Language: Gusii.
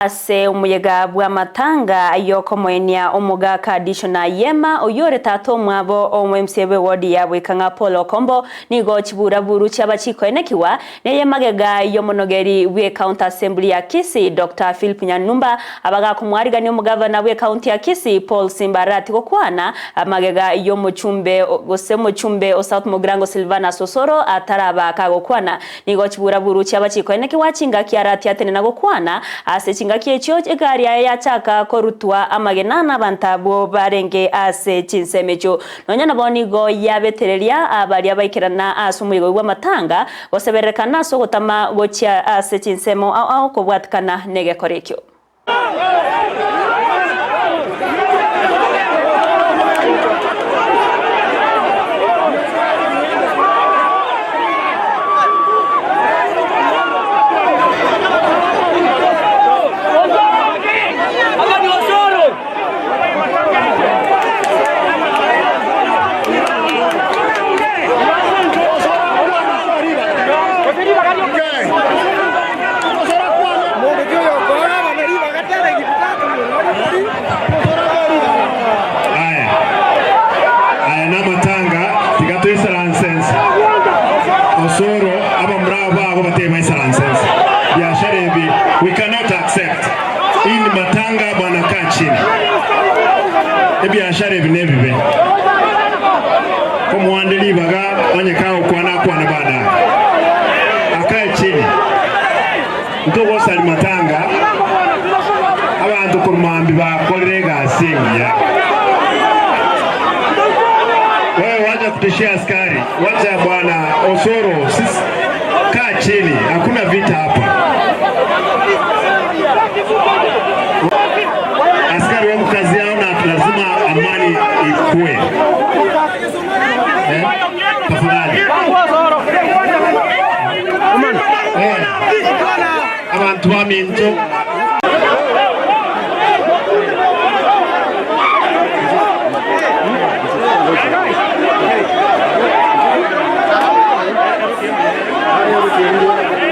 Ase omoyega bw'amatanga y'okomoenia omogaka Dishon Ayema, oyio ore tata omwabo omo-MCA bw'ewodi ya Bwekang'a Paul Okombo, nigo chiburaburu chiaba chikoenekigwa neye magega y'omonogeri bw'ecounty assembly ya Kisii Doctor Philip Nyanumba abagakomwarigania omogavana bw'ecounty ya Kisii Paul Simba Arati gokwana magega y'omochumbe gose omochumbe o South Mugirango Silvanus Osoro ataraba kagokwana Nigo chiburaburu chiaba chikoenekigwa chingaki aratiatene na gokwana. Ase chingaki echio egari yaye yachaka korutwa amagena nabanto abwo barenge ase chinsemo echio. Nonya nabo nigo yabetereria baria baikerana ase omoigo bw'amatanga gosebererekana ase ogotama gochia ase chinsemo ao ao kobwatikana negekora ekio. Aya, aya namatanga, tiga toisaranse ense. Osoro abamura abo bago batebe baisaranse ense. Biashara ebi we cannot accept. Hii ni matanga bwana kaa chini. Ebiashara ebi nebibe. Omoande ribaga onye kagokwana akwane baadaye. Akae chini. Ntogosari matanga abanto korwa mambia bakorire egasi engiya. Wewe wacha kutishia askari, wacha bwana Osoro, sisi kaa chini, hakuna vita hapa. Askari wako kazi yao na lazima amani ikue. Eh, tafadhali. Eh, abantu baminto.